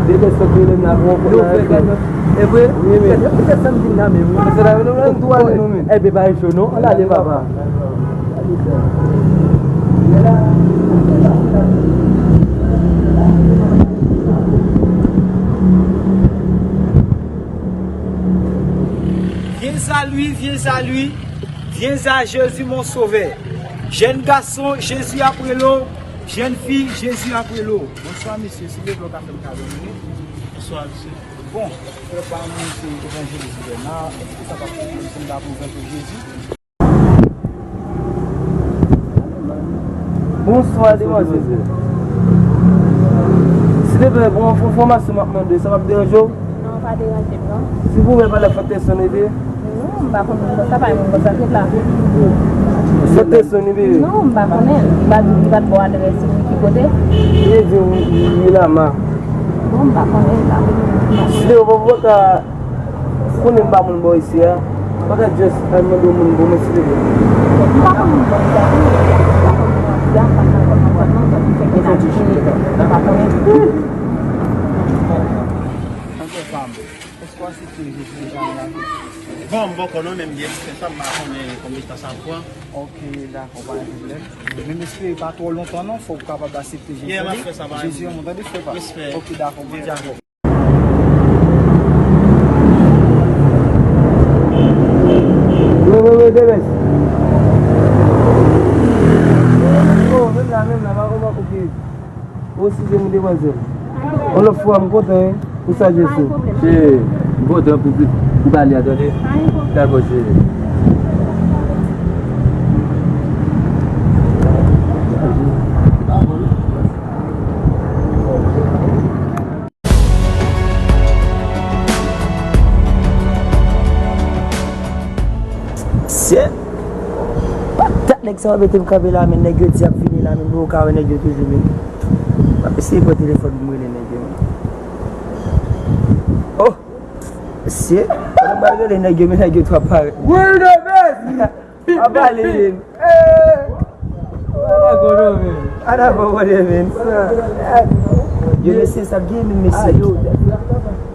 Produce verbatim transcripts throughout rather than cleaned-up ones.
Demen sot rele m la pou yon kout nan enfo. E vre? Wi, men. Kèt, kèt sa m di m nan men, wi. Paske la, nou, nou, nou ale, nou, men. Ebyen, pa gen cho, non. Ann ale, papa. Viens à lui, viens à lui, viens à Jésus, mon sauveur. Jèn gason, Jezi ap rele w. Jèn fi, Jezi ap rele w. Bonswa, mesye. Silvouplè, w ka fè m kado minit? Bonswa, mesye. Bon, frè pa m, se evanjelis Bèna. Èske sa p ap pwoblèm si m ta prezante w Jezi? Bonswa, demwazèl. Silvouplè, bon, enfòmasyon m ap mande, sa p ap deranje w? Non, pa deranje m, non. Silvouplè, pale ak Fòtèson Ede. Non, m pa konn moun bòs la, pa gen moun bòs la k ret la. Fòtèson Ede. Non, m pa konnen. M pa di, m pa t ba w adrès ou ki kote. Li di wi, wi, Lama. Bon, m pa konnen, m pa konnen. Silvouplè, w pa ka Konnen m pa moun bò isi a. M pa ka just al mande yon moun pou mwen, silvouplè. M pa konn moun bò isi a, non. M pa konn moun isi a, m pa ka konn moun bò, non, donk, m fèk vin achte, m pa konnen. Antò pa m. Èske w aksepte Jezi deja nan lavi w? Bon, m poko non, men m gen eksperyans la, m pa konnen konbyen tan sa ap pran. Ok, dakò, pa gen pwoblèm. Men m espere pa twò lontan non, fò w kapab aksepte Jezi. Yeah, m ap fè sa, pa gen pwoblèm. Jezi renmen w, tande, frè pa m. Respè. Ok, dakò, Bondye avè w. Wi, wi, wi, Demes. Oh, menm la, menm la, pa konn oke. Ou si se moun demwazèl. Yon lòt fwa, m kontan, wi, pou sa Jezi. Cheri, m kontan pou, pou, pou pale a, tande. Dakò, cheri. Mesye, patat nèg sa yo mete m kanpe la, men nèg yo di y ap vini la, men m poko ka wè nèg yo toujou, men. M ap eseye pran telefòn pou m rele nèg yo, men. Oh! Mesye, pandan m pral rele nèg yo, men nèg yo tou ap parèt. Wi, de bèt! Pa pale, men. Eh! Pa dakò non, men. Pa dakò, men. Yo, mesye, sa ap gen, men, mesye.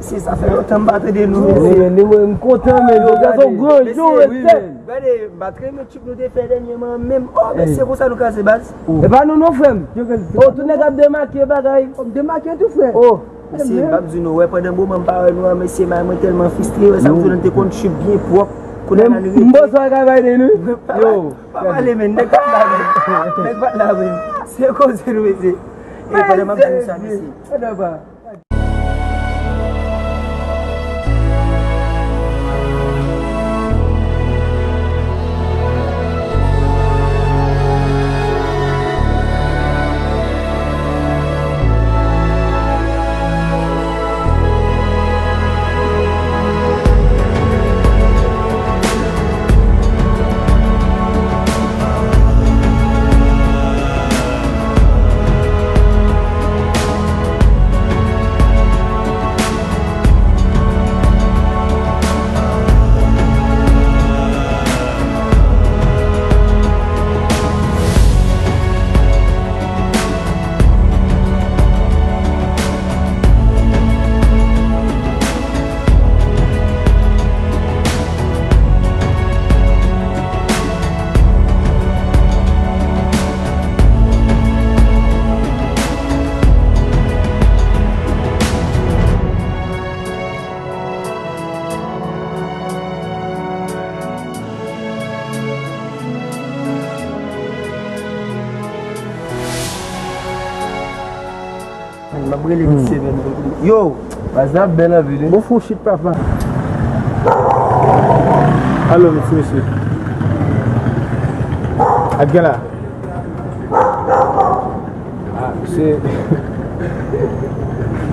Mesye, sa fè lontan m pa tande nou, mesye. Wi, men, mwen, m kontan, men. Yo, jodi a se yon gran jou, mesye. Gade, m pa t renmen tchip nou te fè dènyèman menm. Oh, mesye, konsa nou kraze baz. E pa nou non, frè m. Oh, tout nèg ap demake bagay. Oh, m demake tou, frè. Oh. Mesye, m p ap di nou, wè, pandan moman m pa wè nou an, mesye, may mwen tèlman fristre, wè, sa m di w lan te konn tchip byen pwòp. Kounye a la nou rete. M bezwen travay de nou. Yo. Pa pale, men, nèg pa t la, men. Nèg pa t la, men. Se koze nou, mesye. E pandan m ap di nou sa, mesye. M ap rele misye menm. Yo! Baz la bèl anpil, wi. Bon, fou shit, papa. Alo, mesye, mesye. Ak gen la. Ah, se.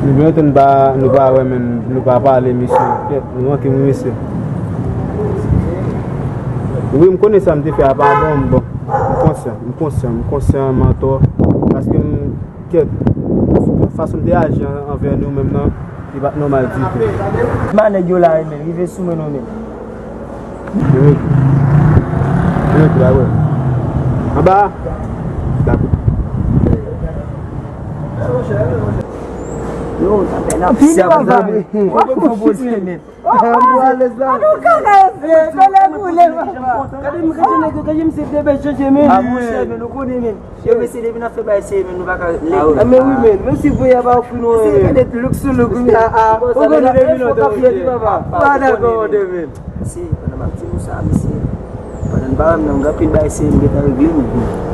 Nou byen lontan nou pa, nou pa wè, men nou pa pale, mesye. Kèt, nou manke m, wi, mesye. Wi, m konnen sa m te fè a pa bon, m bon. M konsyan, m konsyan, m konsyan, m antò. Paske m, kèt, fason m te aji an, anvè nou menm nan, li pa t nòmal ditou. Kòman nèg yo la, men, rive sou mwen, non, men. Wi. Wi, la, wi. Anba. Dakò. Yo, sa fè la. Fini, papa. Fò poze, men. An nou ka reve, tolè boule, papa. Gade m, gade nèg yo, gade m, se de bèt chanje, men. Ah, monchè, men, nou konnen, men. Yo, mesye, depi n ap fè bagay serye, men, nou pa ka leve. Ah, men wi, men. Menm si voye a pa ofri nou, men. Gade look sou look, men. Ah, ah. Ou konnen depi lontan, papa. Pa dakò, de, men. Mesye, pandan m ap di nou sa, mesye, pandan n pa wè m nan, m gen anpil bagay serye m gentan regle, men.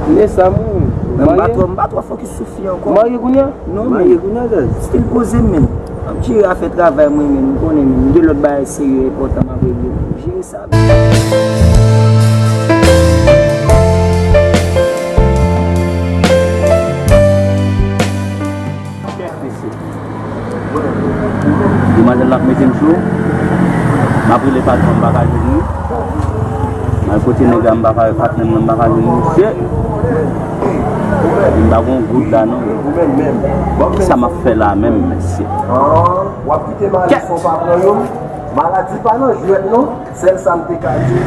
Men sa, mwen. Men m pa twò, m pa twò fokis sou fi ankò. Ou marye kounye a? Non, men. Marye kounye a, guys. Still poze m, men. M ap jere afè travay mwen, men. M konnen, men. M gen lòt bagay serye, enpòtan m ap regle, men. M jere sa, men. Kèt, mesye. Demwazèl la ap mete m cho. M ap rele patwon, m pa ka jwenn li. M al kote nèg la, m pa ka wè patnè m nan, m pa ka jwenn misye. M pa gon goud la non. Kisa m ap fè la menm, mesye? Kèt! Maladi pa nan jwèt non. Sèl sa m te ka di.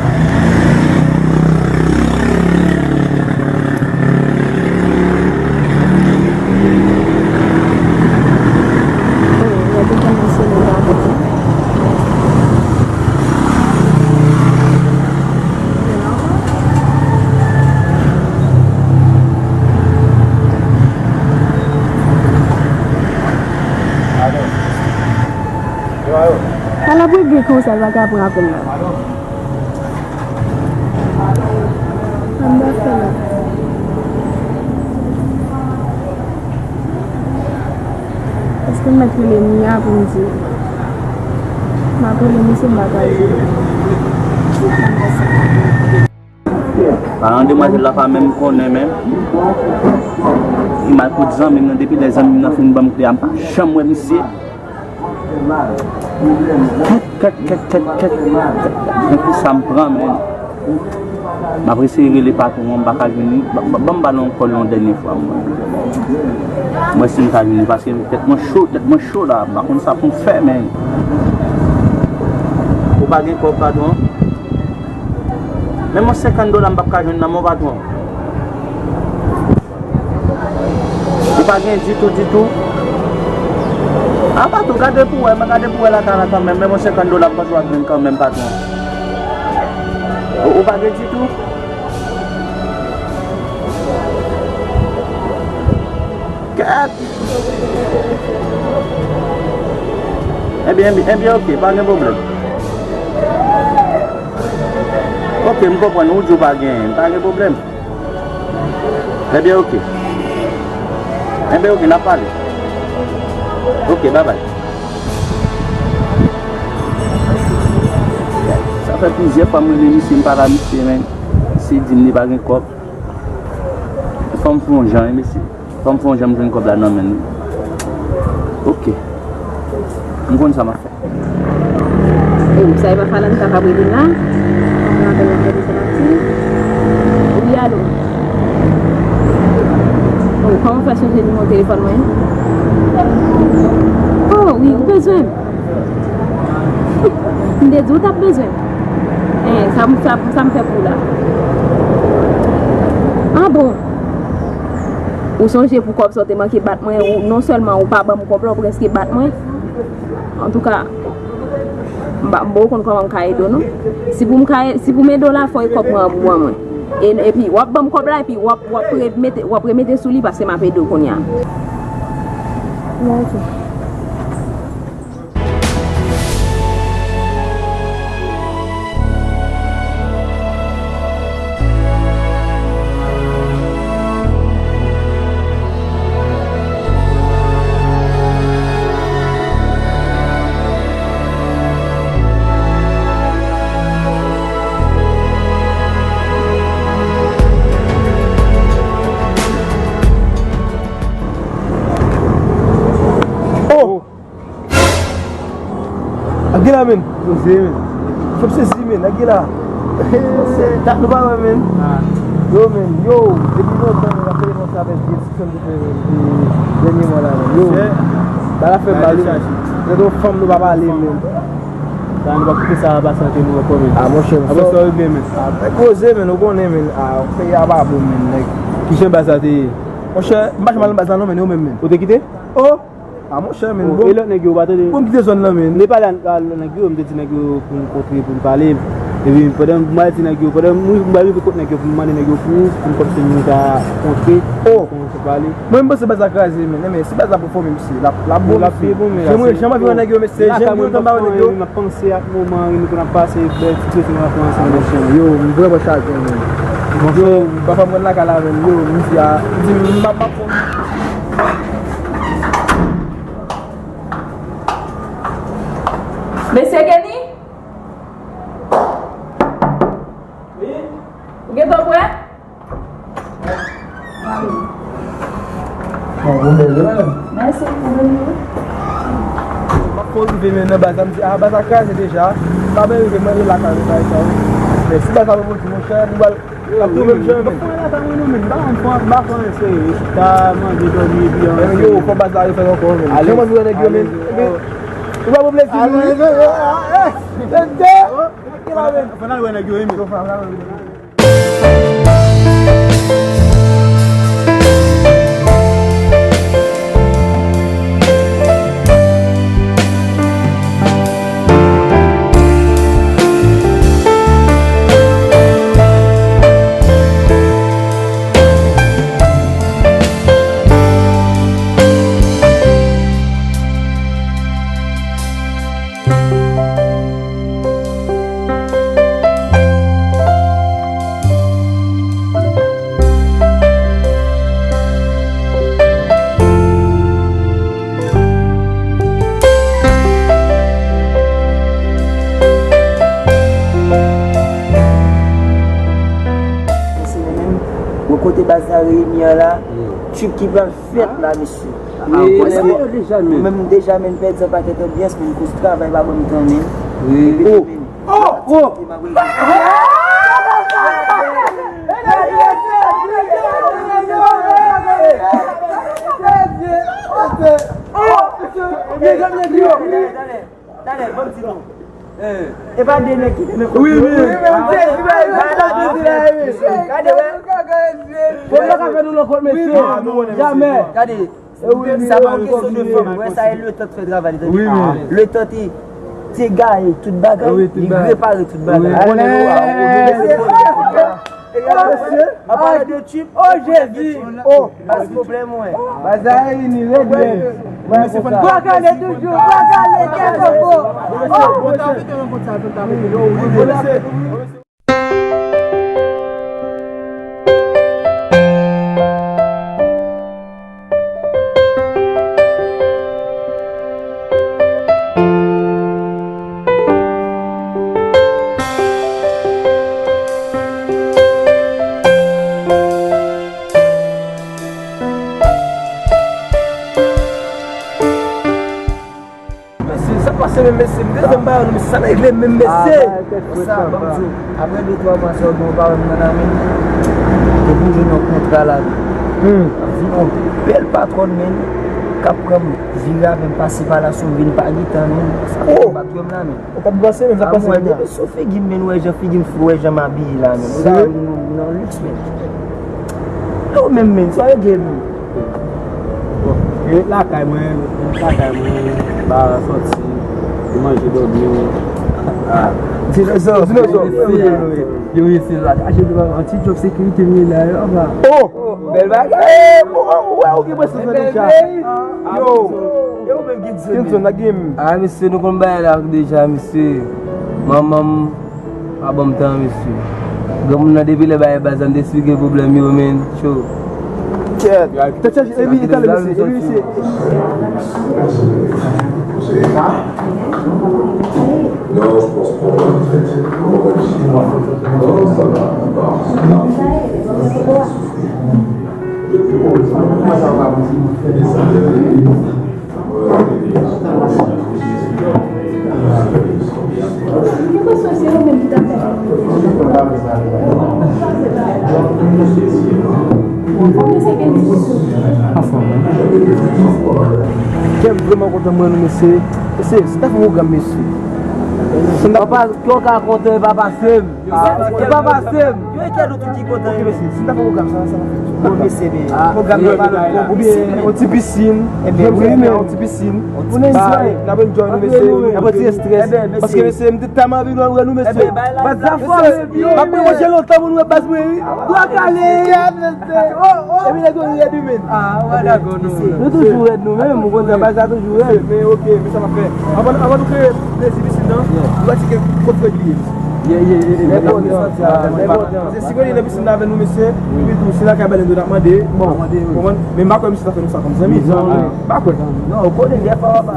Ala pou l gen konsa, l pa ka pran apèl la. Ann ba fè la. Èske m mèt rele Mia pou m di? M ap rele misye, m pa ka jwenn. Ann ba fè sa. Paran demwazèl la pa menm konnen menm. Li mal kot zanmi m nan, depi lè zanmi m nan fin ban m kle a, m pa janm wè misye. Kèt, kèt, kèt, kèt, kèt. Nan kisa m pran, men? M ap eseye rele patwon an, m pa ka jwenn li. Ban, ban, ban m ba l yon kòl yon dènye fwa, mwen. Mwen si m ka jwenn li, paske tèt mwen cho, tèt mwen cho la, m pa konn sa pou m fè, men. Ou pa gen kòb, patwon? Menm yon senkant dola m p ap ka jwenn nan men w, patwon. Ou pa gen ditou, ditou? A, patwon, gade pou wè, men gade pou wè lakay la kanmenm. Menm yon senkant dola m panse w ap jwenn kanmenm, patwon. Ou, ou pa gen ditou? Kèt! Ebyen, ebyen, ebyen, oke, pa gen pwoblèm. Oke, m konprann, ou di w pa genyen, pa gen pwoblèm. Ebyen, oke. Ebyen, oke, n ap pale. Oke, babay. Sa fè plizyè fwa m rele misye, m pale a misye, men misye di m li pa gen kòb. Fò m fè yon jan, wi, mesye. Fò m fè yon jan m jwenn kòb la nan men l. Oke. M konn sa m ap fè. E, sa e pa Falanta k ap rele m la? Mwen apèl la, gade sa l ap di. Wi, alo. O, kòman w fè sonje nimewo telefòn mwen? O, wi, ou bezwen m? M te di w t ap bezwen m. En, sa m, sa, sa m fè pou w la? A bon? Ou sonje pou kòb sa w te manke bat mwen, ou, non sèlman ou pa ban m kòb la, ou prèske bat mwen. Antouka, m pa, m poko konn kòman m ka ede w non. Si pou m ka, si pou m ede w la, fò e kòb mwen an pou ban mwen. E, epi, w ap ban m kòb la, epi w ap, w ap remete, w ap remete sou li, paske m ap ede w kounye a. Bon, oke. Oh! Ak gen la, men. Poze, men. Fè m sezi, men. Ak gen la. Dat nou pa wè, men. Ah. Yo, men. Yo, depi lontan, men, m ap pede konsa avèk vye ti sèn ki fè, e, dènyèman la, men. Yo. Bagay la fè m mal, men. Lè nou fanm, nou pa pale, men. Sa, nou pa kite sa pase ant nou ankò, men. Ah, monchè, apre sa, yo gen, men. Ah, poze, men, ou konnen, men. Ah, peyi a pa bon, men, nèg. Kijan bagay sa te ye? Monchè, m pa janm al nan baz la, non, men, yo menm, men. Ou te kite? Oh! Ah, monchè, men, bon. E lòt nèg yo, ou pa tande? Bon, m kite zòn nan, men. M te pale a, a lòt nèg yo, m te di nèg yo pou n kontre, pou n pale. Epi, pandan m al di nèg yo, pandan m, m rive kot nèg yo, pou m mande nèg yo pou, pou m kòmsi nou ta kontre, oh, pou n pale. Mwen, m panse baz la kraze, men, men, si baz la pou fòme, misye, l ap, l ap bon, l ap byen bon, men jan mwen, jan m ap viv nèg yo, mesye, jan m viv anba nèg yo. M ap panse ak moman nou konn ap pase, bèl ti timoun ap pran ansanm, mesye. Yo, m vrèman chaje, men. Yo, papa m pran lakay la, men, yo, m di a, m di, m ap, m ap fè. Mesye Kenny? Wi? Ou gentan prè? Bon, bon, men, men. Mèsi, ou menm tou. M ap fè rive men nan baz la, m di, ah, baz la kraze deja. M pa menm rive, mwen rele lakay mwen, bagay sa yo. Men si baz la pou di, monchè, nou pral L ap tou menm jan, men. Fò la pa mwen non, men. M pa konn fò, m pa konn se chita, manje, dòmi, epi an. Men yo, fò baz la refèt ankò, men. Jan mwen vin wè nèg yo, men. Ou pa bon plezi, nou, wi. Fò n al wè nèg yo, wi, men. Mwen kote baz la reyini an la, trip ki pral fèt la, mesye. Wi, mwen menm deja, men, pèdi yon pakèt anbyans, men, koz travay pa ban m tan, men. Wi. Epi, men, oh, oh. Talè, ban m di nou. E pa de nèg ki te nan kont yo. Wi, wi. Gade, wè. Fò yo ka fè nou nan kont, mesye. Jamè. Gade. Sa pa yon kesyon de fanm. Wè, sa e letan t fè travay li, tande. Letan te, te gaye tout bagay, li repare tout bagay. An palan de trip, oh, Jezi. Oh, baz pwoblèm, wè. Baz la reyini rèd, rèd. Bagale toujou, bagale, kè koko. Oh. Mesye, sa pase menm, mesye? M te janm ba yo non, mesye, sa regle menm, mesye. Konsa, ban m di w, apre de twa mwa sa yo gen yon pawòl nan la men, te pou jwenn yon kontra la. Ap vin yon bèl patwòn, men, k ap pran m vire avè m pase pa la sou vin pa gen tan, men. Sa fè m bat dwèm la, men. Ou p ap brase, men sa pase kounye a. Depi sou figi m, men, ou wè jan figi m fou, ou wè jan m abiye la, men. Ou ta wè m nan, nan liks, men. Yo menm, men, sa regle, men. Bon, yo ret lakay mwen, yo ret lakay mwen, pa sòti, yo manje, dòmi. Dinozò, dinozò. Yo resi la. Achte yon ti job sekirite, men la, yo, apa. Oh! Bèl bagay. Eh, bon, ou wè, ou gen presyon sa deja. Yo. Kenson, la gen. Ah, mesye, nou konn bagay la deja, mesye. Manman m pa ban m tan, mesye. Granmoun nan, depi lè bagay baz la, m te esplike pwoblèm yo, men, cho. Kèt. Tèt chaje, epi, epi, mesye, epi, mesye. Anfòm, wi. Kè m vrèman kontan mwen nou, mesye. Mesye, se ta fè pwogram, mesye. Papa, kè w ka kontan, e pa pase m. E pa pase m. Yo, e kè nou tout ki kontan. Ok, mesye, si n ta fè pwogram sa, sa va fè. Bon, mesye, men pwogram nan pa lòt bò. Oubyen yon ti pisin. Ebyen, wi, men yon ti pisin. N ap enjoy nou, mesye. N ap retire strès. Paske, mesye, m te tèlman anvi wè nou, mesye. Baz la fò, mesye. M ap manje lontan pou nou wè baz mwen, wi. Dwa kale. Epi nèg yo rèd wi, men. Ah, wè, dakò, nou. Nou toujou rèd nou menm, ou konn sa, baz la toujou rèd. Men, ok, men sa m ap fè. Anvan, anvan nou kreye plezi pisin nan, nou pratike kot Fredly ye, mesye. Lè bon tan, lè bon tan. Se si Fredly nan pisin nan avè nou, mesye, epi tou, se lakay Balendo n ap mande. Bon. Konprann? Men m pa kwè misye ta fè nou sa kòm zanmi. M pa kwè. Non, ou konnen, dèfwa w ap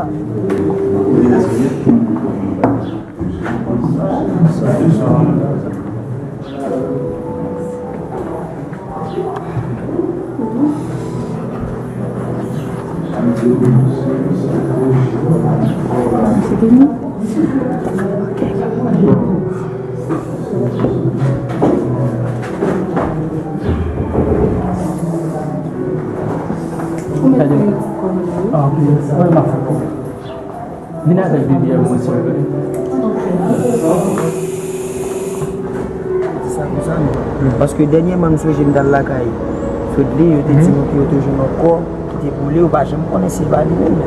Vin avèk de byè pou mwen, silvouplè. Paske dènyèman, m sonje m t al lakay Fredly, yo te di nou ke yo te jwenn yon kò ki te boule, yo pa janm konnen si se pa li menm.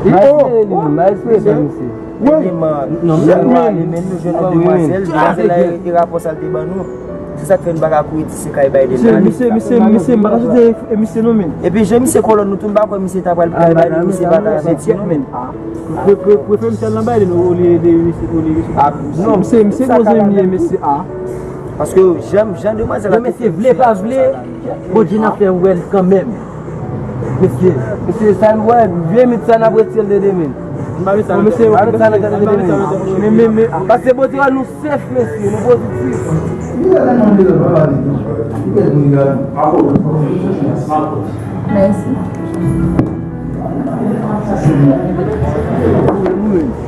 Ba espere li menm, ba espere sa, mesye. Dènyèman, nou ale, men nou jwenn yon demwazèl, demwazèl la, e rapò sa l te ban nou. Se sa k fè n pa ka kouri di se kay Biden n ale. Misye, misye, misye, m pa ka soti e misye non, men. Epi jan misye kolòn nou tou, m pa kwè misye ta pral kay Biden, misye pa ta mèt non, men. Prefere misye al nan Biden olye de misye, olye misye. Ah, non, misye, misye gwo zanmi m ye, mesye. Ah. Paske jan, jan demwazèl la te fè, mesye vle pa vle, Bondye n ap fè wè l kanmenm. Mesye, mesye, sa n wè, vye mit sa n ap retire l de demen. Bon, mesye, pa met sa nan tèt de demen. Men, men, men, paske Bondye wè nou sèf, mesye, nou pozitif. Mèsi.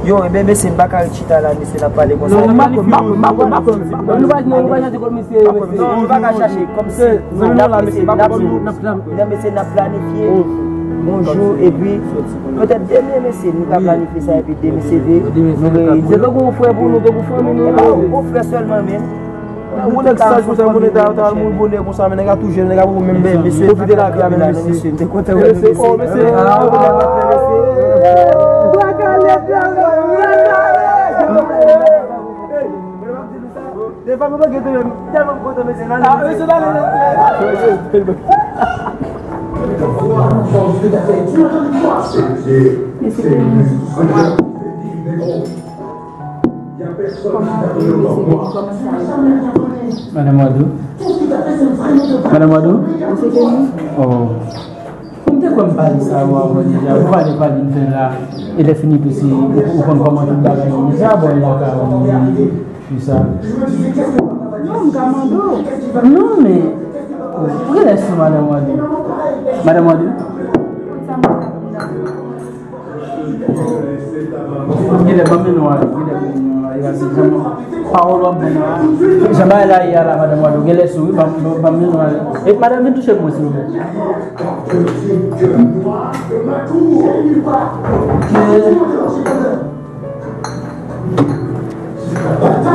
Yo, ebyen, mesye, m pa ka ret chita la, mesye, n ap pale konsa. Non, m pa kwè, m pa kwè, m pa kwè, m pa kwè, m pa kwè. Nou pa, nou pa chache kot misye, mesye. Non, nou pa ka chache, kòmsi, n ap eseye, n ap, n ap, mesye, n ap planifye yon jou, epi petèt demen, mesye, nou ka planifye sa, epi demen se de, nou reyini. Se tankou yon frè pou nou, tankou fanmi nou. E pa yon frè sèlman, men. Ou nèg saj konsa, moun ta, ta mouri bonè konsa, men nèg la tou jèn, nèg la pou menm pwofite lavi a, men mesye. M te kontan wè nou, mesye. Oh, mesye. Bwa kale, bwa kale. Devan nou pa gen tande, m tèlman kontan, mesye, nan ale, mesye. Nan ale, mesye. Madan Mwadou? Madan Mwadou? Misye Kenny? Oh. Bon, m te kwè m pale sa yo avan deja. Ou pale, pale, m fè la. E lè fini tou, si ou, ou konn kòman tout bagay yo deja, bon, la ka, wi, sa. Non, m ka mande w. Non, men, ou genlè sou Madan Mwadou. Madan Mwadou? Genlè ban men non ale, genlè ban men non ale, paske jan pawòl w ap ban nan, jan bagay la ye a la, Madan Mwadou, genlè sou, wi, ban, ban, ban men non ale. E madanm, vin touche pou mwen, silvouplè. Ok.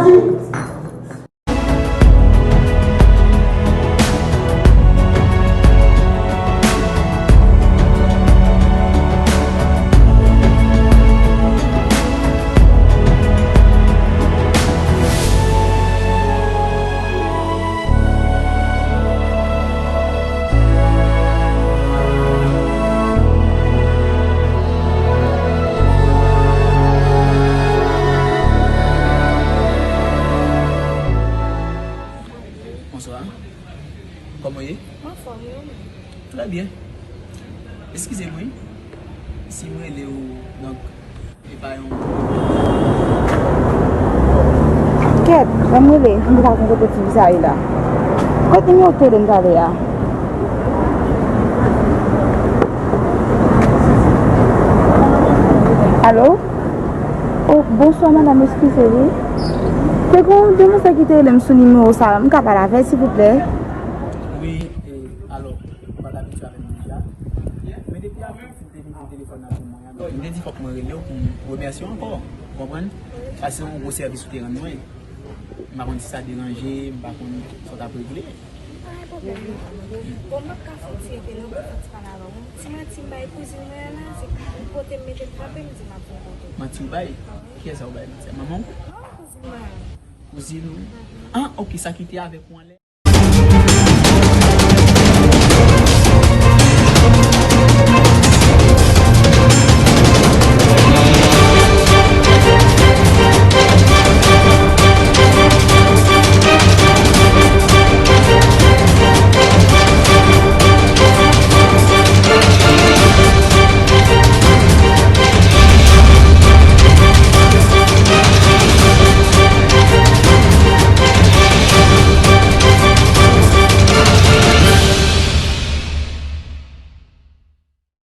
Bonswa. Kòman w ye? M anfòm, e ou menm? Trè byen. Eskize m, wi. Si m rele w, donk, e pa yon... Kèt, ban m rele. M pa konn kote ti fi sa ye la. Kote nimewo w te rele m talè a? Alo? Oh, bonswa, madanm, eskize, wi. Te gen yon demwazèl ki te rele m sou nimewo sa a, m ka pale avè l, silvouplè? Wi, e, alò, ou pa t abitye avè m deja. Men depi avan, si w te vin sou telefòn nan pou mwen an, donk, m te di fòk mwen rele w pou m remèsye w ankò. Konprann? Paske se yon gwo sèvis ou te rann mwen. M pa konn si sa deranje, m pa konn sa w t ap regle. Pa gen pwoblèm non. Bon, m p ap ka fè yon ti rete non pou fè ti pale avè w. Ti manti m bay kouzin mwen an la, se kote m mete l frape, m di m ap fè yon kote. Manti w bay? Kiyès sa w bay manti a? Manman w? Non, kouzin mwen an. Kouzin ou? Ah, ok, sa ki te avèk ou anlè?